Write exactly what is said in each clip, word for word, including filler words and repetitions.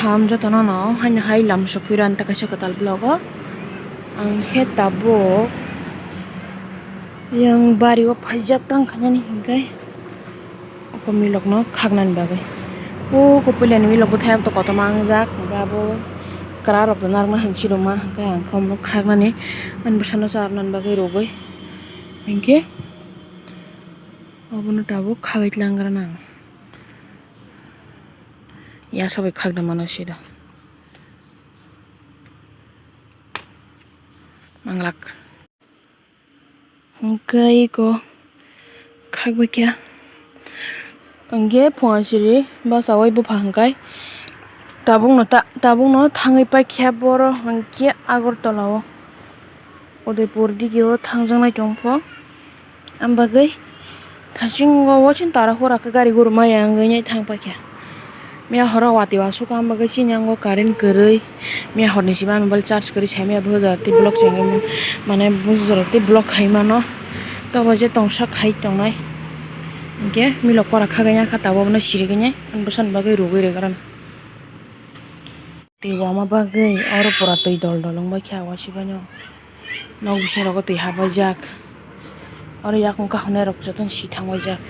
Ham jotono no haino hai lam sokphi rw ani ta kaisa kwtal vlog o. Ang khe tabuk yang bari o phaijak tang khainani hinkhe oko milok no khaknani bagwi. O kopuilani milok bwthai to kotorma wngjak, hinkhe abo kwra rok to narwkna hinwi siruma, hinkhe ang khe omo khaknani ani bwsano charwknani bagwi rwgwi hinkhe obono tabuk khagwi tlang gra nang. Ya sabai khak da mano sida. Manglak. Hwnkhe iko khak bai khe. Hwnkhe phunga siri bachawai bupha hwnkhe tabukno ta-, tabukno thangwi paikha boro hwnkhe Agartala o. Udaipur dige o thangjaknai tongpho. Am bagwi thasingo o chini tara hora khe gari guru maya wngwi thang paikha. Miya horo watwi wasuk am bagwi chini ango current kwrwi. Miya horni sima mobile charge kwrwi sai miya bujo tei block chengwi mane bujo tei block khai mano. Tobo je tongsa khai tongnai. Hinkhe milok kora khagwi ya kha tabuk no sirigwi nai bwsani bagwi rwgwi rwgwrano. Tei wama bagwi oro pura twi dol dol wngbai kha wansukmano. Nok bisingo twi habajak. Oro yakung kahunai rok jotono si thangbaijak.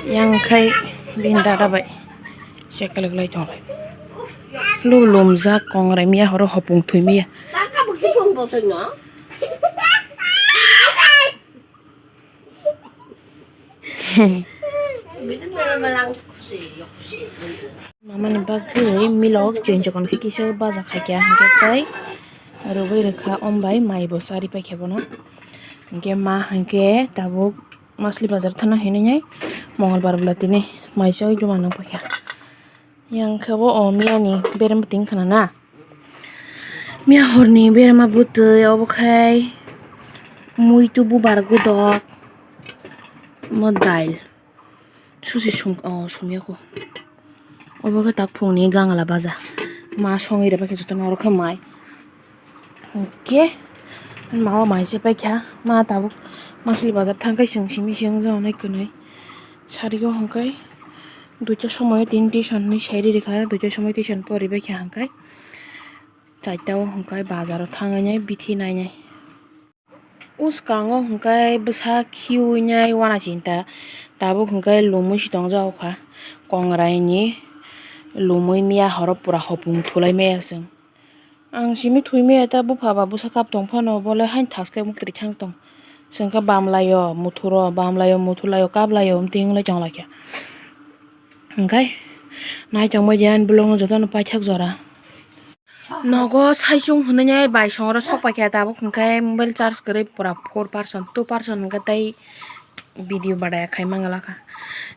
Yang khai bini dada bai chekelek lai tonglai. Lu lumjak kongrai miya horo hopung thwi miya. Mamani bagwi milok chwng chikon khe kisa baja khaikha, hinkhe tei rwgwi rwkha, om bai mai bo charwi paikha bono. Hinkhe ma hinkhe tabuk masli bazar thana hinwi nai Mongolbar bwla tini mai chawui duma nang paikha. Yang khe bo o miyani berem bwtwi wngkha na na. Miya horni berema bwtwi obo khai muitu bubar godok mo dail susi sum o sumya kho obo khe tak phungni gangla baja ma songwi rw paikha jotono oro khe mai. Hwnkhe ma o mai se paikha ma tabuk masli bazar thang khe chwng simi se wngjaknai kwnwi sari o hwnkhe duita somoi tini tuition hinwi sai rw rwkha duita somoi tuition pori baikha hwnkhe. Chaita o hwnkhe bazar o thangwi nai bithi nainai. Bwskango hwnkhe bwsa khiui nai uanachini ta tabuk hwnkhe lumui si tongjago kha. Kongrai ni lumui miya horo pura hopung thulai maya chwng. Ang simi thwi maya ta bupha ba bwsa kap tong phano bo le haino thaskhe muktwi thang tong. Chwng khe bam lai o muthuro bam lai o muthu lai o kap lai o wng tong lai kha. Hwnkhe nai tong bai di ani vlog no jotono paithak jora. Nogo saichung hinwi bai songro sok paikha tabuk hwnkhe mobile charge kwrwi pura four percent two percent hwnkhe tei video badaya khai mangala kha.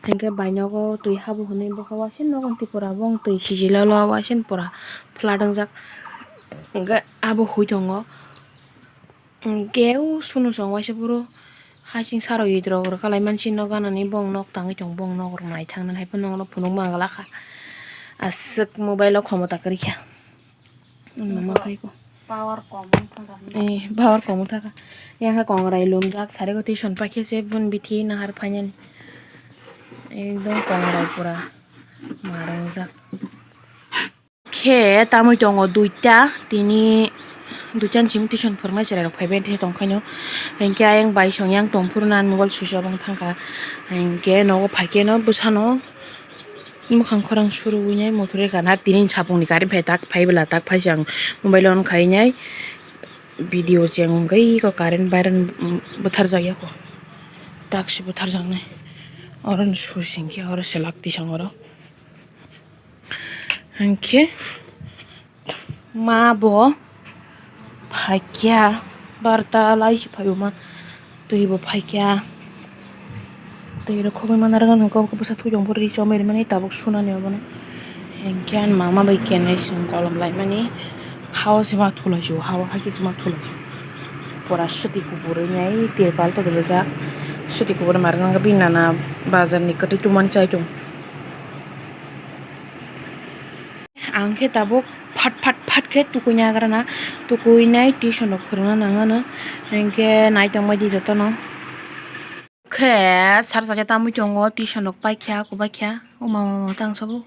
Hwnkhe bai nogo twi habu hinwi bokha waising nogo twi pura bong twi sijila lo waising pura flood wngjak. Hwnkhe abo hui tongo. Hwnkhe o sunu song waisa phuru hasing saro idrok rwkha lai mansi nok ganani bong nok tangwi tong bong nok rok nai thang nani hai phano nono phunuk mangala kha. Aswk mobile o khomota kwrwi kha. Wngma mankhai ko. Power kom wngkha. Eh, power kom wngkha. Yang kha kongrai lumjak sari ko tuition paikhe se bun bithi nahar phainani. Ekdom kongrai pura marangjak. Khe tamwi tongo duita tini duita ni simi tuition phwrwngnai chwrairok phaibai tongkhaino. Hinkhe ayang bai song yang tongphuru nan mobile switch off wng thangkha. Hinkhe nogo phaikhe no bwsano. Mwkhang khorang suruwi nai muthurwi kana tini sapungni current phai tak phai bwla tak phai se ang mobile on khai nai video cheng wngwi ko current bairan bwtharjak yako tak se bwtharjaknai oro ni switch hinkhe oro se lak tisang oro hinkhe. Ma bo phaikya barta lai se phaio ma twi bo phaikya twi rok khogwi mana rwgano kok bwsa thwi rok bo ri chomwi rwmani tabuk sunani obono hinkhe ani mama bai kenai chwng kolom laimani hao se ma thulaisio hao haikhe se ma thulaisio pura swtwi kubur wngnai terpal todol rijak swtwi kubur ma rwjak bini nana bazar ni kwtwi tumani chai tongo. Ang khe tabuk phat phat phat khe tukui nagrana, tukui nai tuition rok phwrwngna nangano, hinkhe nai tongbai di jotono. Khe sar chaja tamui tongo, tuition rok paikha, kubaikha, o mama mama tang sabo.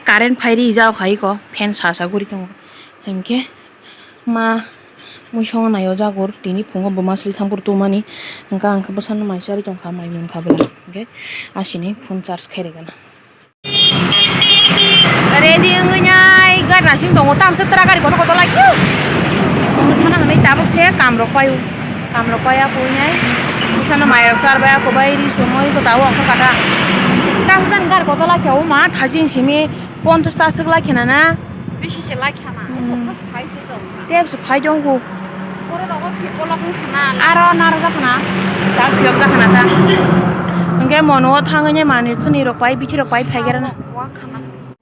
Current phai rijak kha iko, fan sa sa guri tongo. Hinkhe ma muisongo nai o jagur, tini phungo bo masli thampur tumani. Hinkhe ang khe bwsano mai charwi tongkha, mai mankha bwla. Hinkhe asini phone charge khai rwgana. Ready wngwi nai gari nasing tongo, tamsa tra gari kotor kotor lai. Thana hwnwi tabuk se kam rok paio. Kam rok paiya koi nai. Bwsano mai rok char baiya koi bai ri chumui ko tawo ongkha kata. Tamsa jani gari kotor lai khe o ma thajin simi ponchash ta swk lai khena na. Bisi se lai khana. Hmm. Tep se phai tong kho. Aro narwk jak khana. Tak phiyok jak khana ta. Hinkhe mono o thangwi nai manwi khwnwi rok pai bithi rok pai phai khe rana.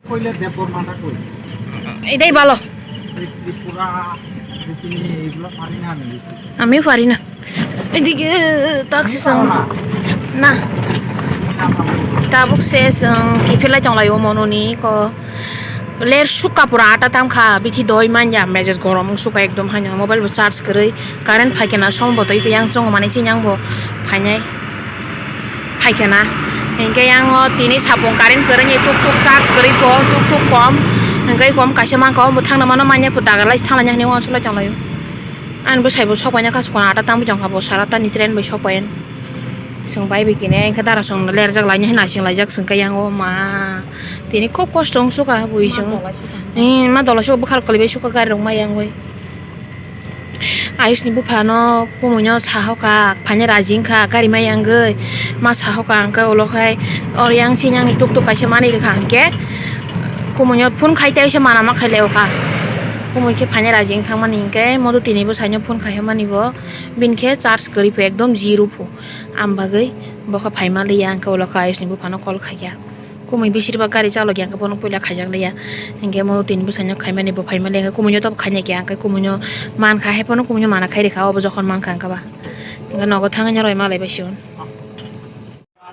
Koile Debbarma na koi? Idai balo. Tripura, Tripura, Tripura pari na ni. Ami pari na. Edige taksi sang. Na. Tabuk se sang kiphilai tong lai o mono ni ko. Ler suka pura ata tam kha, bithi doi manya, message gorom suka ekdom haino, mobile bo charge kwrwi, current phai khe na som bo twi yang chongo mani sini yang bo phainai, phai khe na. Hinkhe yang o tini sapung current kwrwi ni tuk tuk charge kwrwi ko, tuk tuk kom, hinkhe kom kaisa mankha, o bo thangna mano manya, dagar lai thangna hwnwi uansuk lai tong lai o. Ani bwsai bo sok paina kasu kono ata tam tong kha, bo sara ta ni train bai sok pain. Chwng bai bikini, hinkhe dara chwng lerjak lainai, nasing laijak chwng khe yang o ma. Tini khub kosto wng suka bui chwng. Ma dola suka. Ee, ma dola suka bwkhak kwlwi bai suka gari rok ma yang bai. Ayush ni bupha no kumui no sahoka, phaina raji wngkha gari ma yang gwi. Ma sahoka hwnkhe ulo khai or yang sini yang tuk tuk kaisa manwi rwkha hwnkhe kumui no phone khai tei se mana ma khai lai o kha. Kumui khe phaina raji wng thang mani hwnkhe modo tini bwsai no phone khai mani bo bini khe charge kwrwi pho ekdom zero pho. Am bagwi bo khe phai ma liya, hwnkhe ulo khe Ayush ni bupha no call khai kha. Kumui bisir ba gari chalok ya, hwnkhe bono puila khaijak liya. Hwnkhe mo tini bwsai no khai mani bo phai mani, hwnkhe kumui no tobo khai nai khe, hwnkhe kumui no man kha, hai phano kumui no mana khai rikha, obo jokhon man kha, hwnkhe ba. Hwnkhe nogo thangwi no roi ma lai bai se.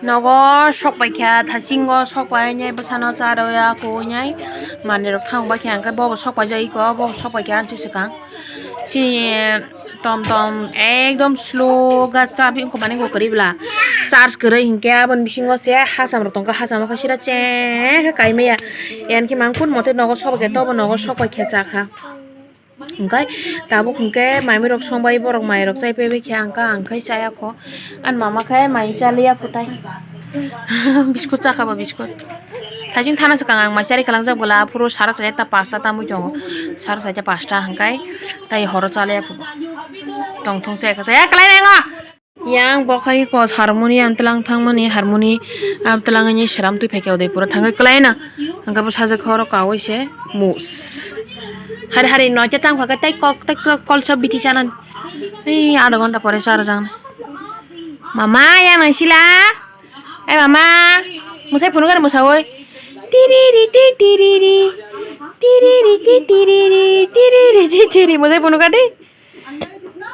Nogo sok pai kha, thasingo sok pai nai bwsano cha rw ya, koi nai manwi rok thang bai kha, hwnkhe bo bo sok pai jai kho, bo bo sok pai kha, ang se swkang. Chini tom tom ekdom slow ga chabi wngkha mani wngkha kwrwi bwla. Charge kwrwi hinkhe aboni bisingo se hacham rok tongkha, hacham rok sira cheng khe kaimaya. Enkhe mangkhut mote nogo sok bai khe tobo nogo sok bai khe chakha. Hinkhe tabuk hinkhe maimui rok song bai borok mai rok chai pai bai khe ang kha ang khai chaya kho. Ani mama khe mai chaliya phutai. Biskut chakha ba biskut. Thaising thana swkang ang mai chari kalangjak bwla, aphuru sara chaita pasta tamwi tongo. Sara chaita pasta hwnkhe tai horo chaliya phubo. Tongthong chaya kha chaya kwlai nai ngo. Yang bo khai ko harmoni amtwlang thangmani, harmoni amtwlang ani seram twi phaikhe Udaipura thangwi kwlai no. Hwnkhe bo sajak horo kawi se mus. Hari hari noita tang phakhe tai kok tai kok kolsa biti chanan. Ei adha ghonta pore charjang. Mama yang nang sila. Ai mama, musai phunukar musawi. Tiriri ti tiriri. Tiriri ti tiriri. Tiriri ti tiri. Musai phunukar di.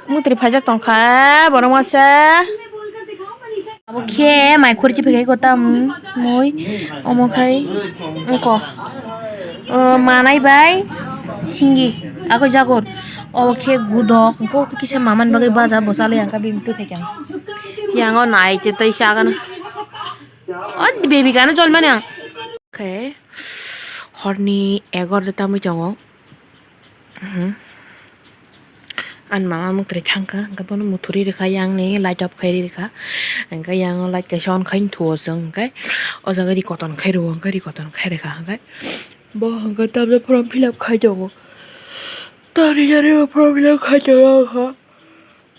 Mutri phaijak tongkha borok masa. Abo khe mai khurchi phaikhai ko tam mui omo khai wngko. O manai bai singi ako jagor. Obo khe gudok wngko kisa mamani bagwi baja bo chalwi ang kha bini twi phaikha. Yang o nai te tei chagana. O baby gana jolmani ang. Khe horni egor de tamwi tongo. Mhm. Ani mama muktrwi thangkha, hwnkhe bono muthuri rwkha, yang ni light off khai rwkha, hwnkhe yang light kaisa on khai thuo chwng, hwnkhe o jaga ri koton khai rwo, hwnkhe ri koton khai rwkha, hwnkhe bo hwnkhe tabuk form fill up khai tongo, tamni jani bo form fill up khai tongo, hwnkhe.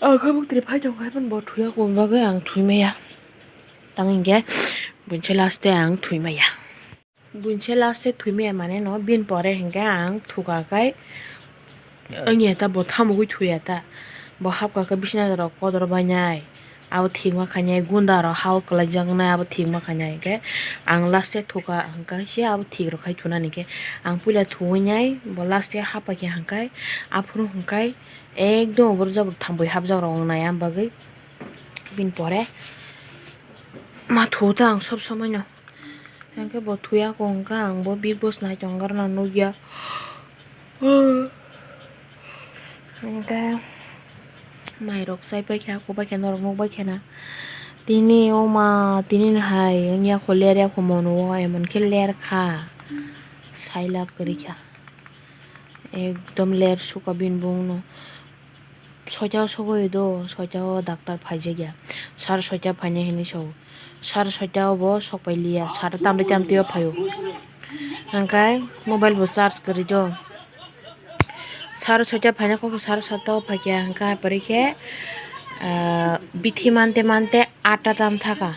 Ang khe muktrwi phai tong khe, bo thwiya kung bagwi ang thwi maya. Tang hinkhe buinse last e ang thwi maya. Buinse last e thwi maya mane no, bini pore hinkhe ang thuka khai wngya ta, bo thamugwi thwiya ta. Bo hapkha khe bisina rok kodor bainai, abo thik ma khainai, gunda rok ha o kwlaijaknai, abo thik ma khainai. Hinkhe ang last e thuka, hwnkhe se abo thik rok khai thunani khe ang puila thuwi nai, bo last e hapkha khe hwnkhe aphuru hwnkhe. Ekdom oborok jabra thambwi hapjak rok wngnai, ang bagwi bini pore ma thuo ta ang sob somoi no. Hwnkhe bo thuya kho hwnkhe ang bo Bigg Boss nai tongo, aro no nukya. Hwnkhe mai rok chai paikha, kok paikha, norok nukbaikha na. Tini o ma, tini ni hai wngya kho, ler ya kho mono o, emon khe ler kha. Sailak kwrwi kha. Ekdom ler suka bini bung no. Soita o sogwi do, soita o doctor phaijakya. Sar soita phainai hinwi sao. Sar soita o bo sok pai liya. Sar tamtwi tamtwi o phaio. Hwnkhe mobile bo charge kwrwi do. Sar soita phaina kok sar sata o phaikya hwnkhe, apore khe, ah, bithi mante mante atta tam thaka.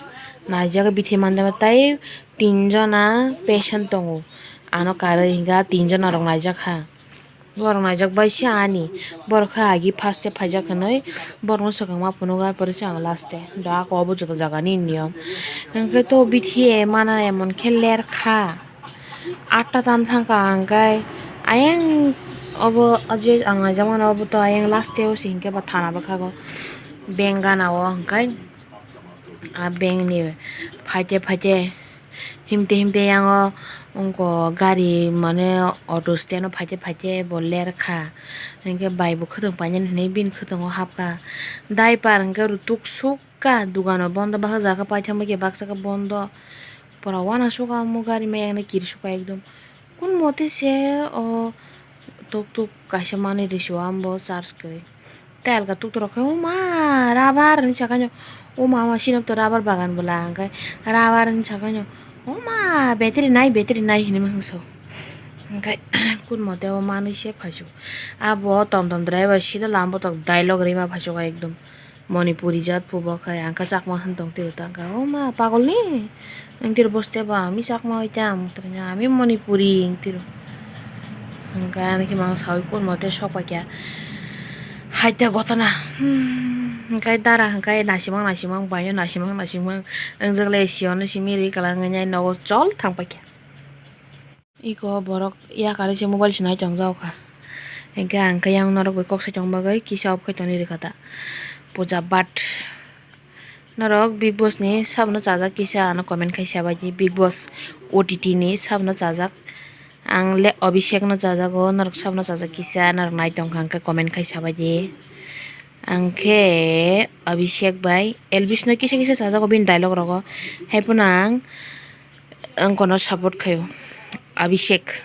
Naijak bithi mante mante tai tin jona patient tongo. Ano karwi hwnkhe tin jona rok naijak kha. Borok naijak bai se ani. Borok khe agi first e phaijak hinwi borokno swkang ma phunukgo, apore se ang last e. Da ako obo joto jaga ni niyom. Hwnkhe to bithi e mana emon khe ler kha. Atta tam thangkha hwnkhe ayang obo je ang naijak mano obo to ayang last e o se hwnkhe ba thana bwkhago bank gana o hwnkhe a bank ni phaite phaite himte himte yang o wngkha gari mane auto stand o phaite phaite bo ler kha hwnkhe bai bo khwtwng painani hinwi bini khwtwngo hapkha diaper hwnkhe rwtuk suk. Ka dogano bondo baksa jaga paithakma khe baksa khe bondo. Pura uanasuk ah omo gari maya nw kirisu ka ekdom. Kun mote se o tok tok kaisa manwi rwsio ambo charge kwrwi. Tei alka tuktorok khe, "O ma, rubber," hinwi sakha nw. "O ma, ma, sino to rubber bagan bwla," hwnkhe rubber hinwi sakha nw. "O ma, battery nai, battery nai," hinwi mangso. Hwnkhe kun mote o manwi se phaisuk. Abo tom tom driver sida lambo tok dialogue rwima phaisuk ekdom. Manipuri jat phubo khai ang khe chakma hwn tong tiro ta wngkha o ma pagol ni wng tiro boste ba ami chakma oi tang ami Manipuri wng tiro hwnkhe ani khe mang saui kun mote sok pai kha hai ta gotona hwnkhe dara hwnkhe naisimang naisimang bai naisimang naisimang wngjak le siyano simi ri kwlangwi nogo chol thang pai kha. Iko borok yakarwi se mobile se nai tong jak kha. Hwnkhe ang khe yang norok bai kok sai tong bagwi kisa off khai tongwi rwkha ta. Puja bhat. Norok Bigg Boss ni sabno chajak kisa ano comment khai sabaidi. Bigg Boss O T T ni sabno chajak. Ang le Abhishek no chajago, norok sabno chajak kisa, norok nai tong kha hwnkhe comment khai sabaidi. Ang khe Abhishek bai Elvis no kisa kisa chajago bini dialogue rogo. Haiphano ang Ang kono support khaio, Abhishek.